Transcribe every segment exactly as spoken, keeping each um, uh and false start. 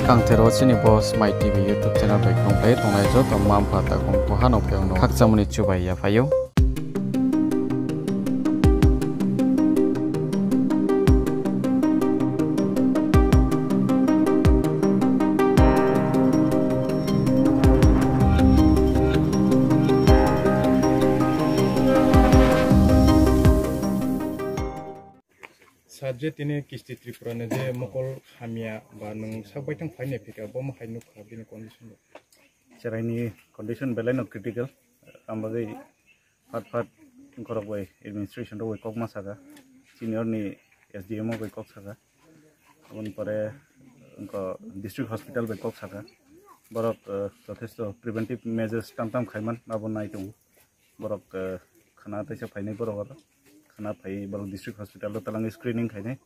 Kangther wo chini bo Smai T V YouTube channel bai krungpai tongnai joto mma mpha takhu mkhu ha no phi ang no khakchangmo ni chubai yaphai ou. Sir, je tini Kisti Tripura ni je mokol hamya ba nwng sak baithang phai nai phika, bo ma hai nukha bini condition rok? Cherai ni condition belai no critical, abo bagwi phat phat borok bai administration rok bai kok ma saka, senior ni S D M o bai kok saka, aboni pore wngkha district hospital bai kok saka, borok, eh, jothesto preventive measures tam tam khaiman abo nai tongo. Borok, eh, khana teisa phainai borok oro. Khana phai borok district hospital o twlangwi screening khainai.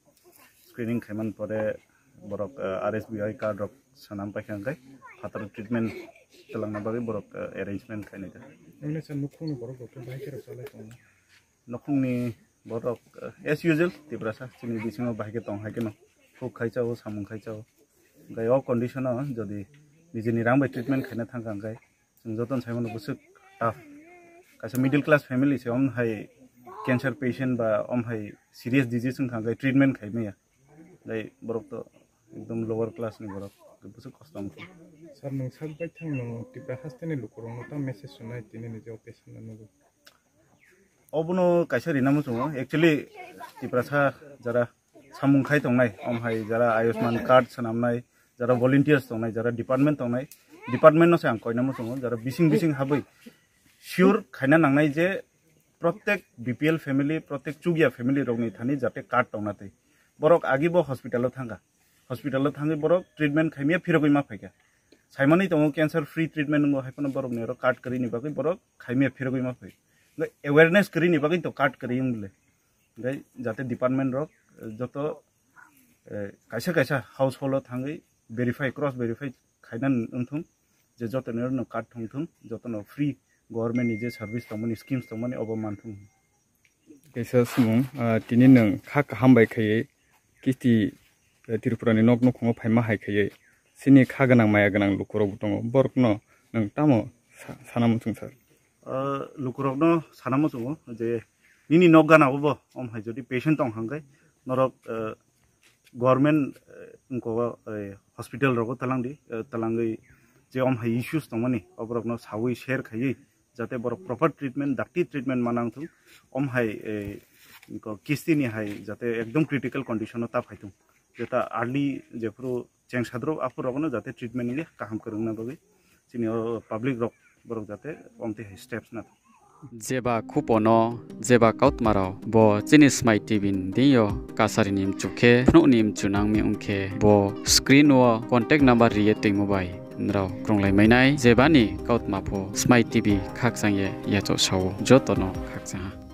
Screening khaimani pore borok, eh, R S B I card rok swnam paikha hwnkhe phataro treatment twlangna bagwi borok, eh, arrangement khainai da. Nini sa nukhungni borok rok khe bahai khe rok chalai tongo? Nukhungni borok, eh, as usual, Tiprasa chini bisingo bahai khe tong hai kheno. Khuk khai chao, samung khai chao. Hwnkhe o condition o jodi nijini rang bai treatment khaina thangkha hwnkhe, chwng joto ni saimano bwswk tough. Kaisa middle class family se, om hai cancer patient ba om hai serious disease wngkha hwnkhe treatment khai maya. Tei borok to ekdom lower class ni borok, bwswk kosto wngkha. Sir, nwng sak baithang nwng Tipra haste ni lukurokno ta message rwnai tini ni je operation no nugwi? Obono kaisa rina muchungo. Actually, Tiprasa jara samung khai tongnai, om hai jara Ayushman card swnamnai, jara volunteers tongnai, jara department tongnai, department no se ang koina muchungo, jara bising bising habwi sure khaina nangnai je protek B P L family, protek chukya family rokni thani jate card tongna tei. Borok agi bo hospital o thangkha. Hospital o thangwi borok treatment khaimya phirogwi ma phaikha. Saimani tongo cancer free treatment wngo, hai phano borokni oro card kwrwini bagwi borok khaimya phirogwi ma phai. Hwnkhe awareness kwrwini bagwi to card kwrwi wng le. Hwnkhe jate department rok, eh, joto, eh, kaisa kaisa household o thangwi verify, cross verify khaina wngthung, je joto ni oro no card thung thung, joto no free government ni je service tongmani, schemes tongmani obo manthung. Kaisa swngmung, ah, tini nwng kha kaham bai khaiwi Kisti, eh, Tripura ni nok nukhungo phaima hai khaiwi chini kha gwnang maya gwnang lukurokbo tongo, borokno nwng tamo sa-, sana muchung sir? Ah, lukurokno sana muchungo je nini nok gana o bo om hai jodi patient tong hangkhe norok, eh, government, eh, wngkha, eh, hospital rogo twlang di, eh, twlangwi je om hai issues tongmani oborokno sawi share khaiwi jate borok proper treatment, dakti treatment manang thung, om hai, eh, ko kisti ni hai jate ekdom critical condition o ta phai thung, jeta early jephuru cheng sadrop aphuru rokno jate treatment ni kaham kwrwngna bagwi chini o public rok borok jate omtwi hai steps na thung. Jeba khupo no, jeba kautma rao bo chini Smai T V ni deing yo kasari ni mchu khe phnuh ni mchu nang mi ong khe bo screen wo contact number ri ye toimo bai nrao krunglai mai nai, jeba ni kautma pho Smai T V khakchang ye yachaoh sa ou, joto no khakchang ha.